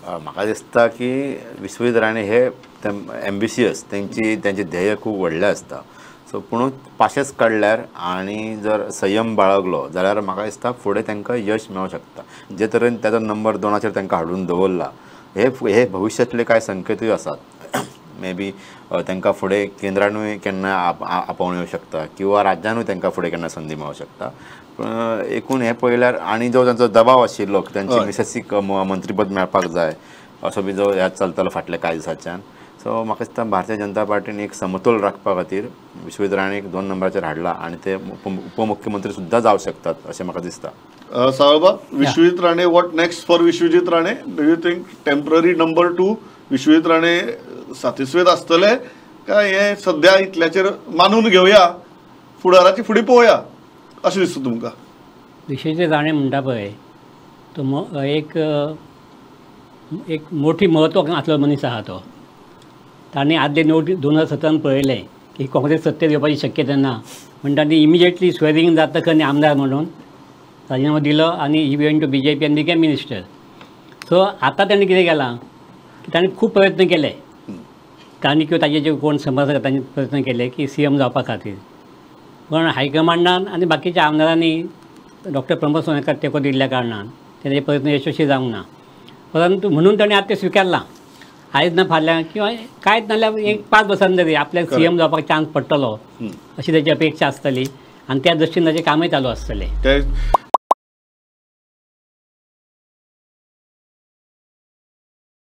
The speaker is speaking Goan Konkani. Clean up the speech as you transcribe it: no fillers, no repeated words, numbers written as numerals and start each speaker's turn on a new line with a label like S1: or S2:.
S1: म्हाका दिसता की विश्वजीत राणे हे एम्बिशियस, तेंची तेंचे ध्येय खूब व्हडलें आसता. सो पूण पाशेंस काडल्यार आनी जर संयम बाळगलो जाल्यार म्हाका दिसता फुडें तांकां यश मेळोंक शकता. जे तरेन ताजो नंबर 2 तांकां हाडून दवरला हे हे भविश्यांतले कांय संकेतूय आसात. मे बी तांकां फुडें केंद्रानूय केन्ना आपोवणें येवं शकता किंवा राज्यानूय तांकां फुडें केन्ना संदी मेळोंक शकता. पूण एकूण हें पळयल्यार आनी जो तांचो दबाव आशिल्लो की तांची मिसेसीक मंत्रीपद मेळपाक जाय असो बी जो ह्याच चलतालो फाटल्या कांय दिसांच्यान. सो म्हाका दिसता भारतीय जनता पार्टीन एक समतोल राखपा खातीर विश्वजीत राणेक 2 नंबराचेर हाडला आनी ते उपमुख्यमंत्री सुद्दां जावं शकतात अशें म्हाका दिसता.
S2: सावळबाब, Vishwajit Rane, what next for Vishwajit Rane? Do you think temporary number 2 Vishwajit Rane सातिस्वेद आसतले काय हे सद्या इतल्याचेर मानून घेवया, फुडाराची फुडें पळोवया अशें दिसता तुमकां?
S3: विश्वजीत राणे म्हणटा पळय तो एक एक मोठी महत्वाकांक्षी आसलो मनीस आहा तो. तांणी आदले नोट 2017 पळयलें की काँग्रेस सत्तेर येवपाची शक्यता ना म्हण तांणी इमिजिएटली स्वेरिंग जातकच आनी आमदार म्हणून राजिनामो दिलो आनी he went to BJP आनी बिकेम मिनिस्टर. सो आतां ताणें कितें केलां की ताणें खूब प्रयत्न केले, तांणी किंवा ताजे जे कोण समर्थक तांणी प्रयत्न केले की सीएम जावपा खातीर, पण हायकमांडान आनी बाकीच्या आमदारांनी डॉक्टर प्रमोद सावंताक तेंको दिल्ल्या कारणान तांचे प्रयत्न यशस्वी जावंक ना. परंतु म्हणून ताणें आतां तें स्विकारलां. आयज ना फाल्यां किंवा कांयच नाल्यार एक 5 वर्सां तरी आपल्याक सीएम जावपाक चान्स पडटलो अशी ताची अपेक्षा आसतली आनी त्या दृश्टीन ताचें कामूय चालू आसतलें.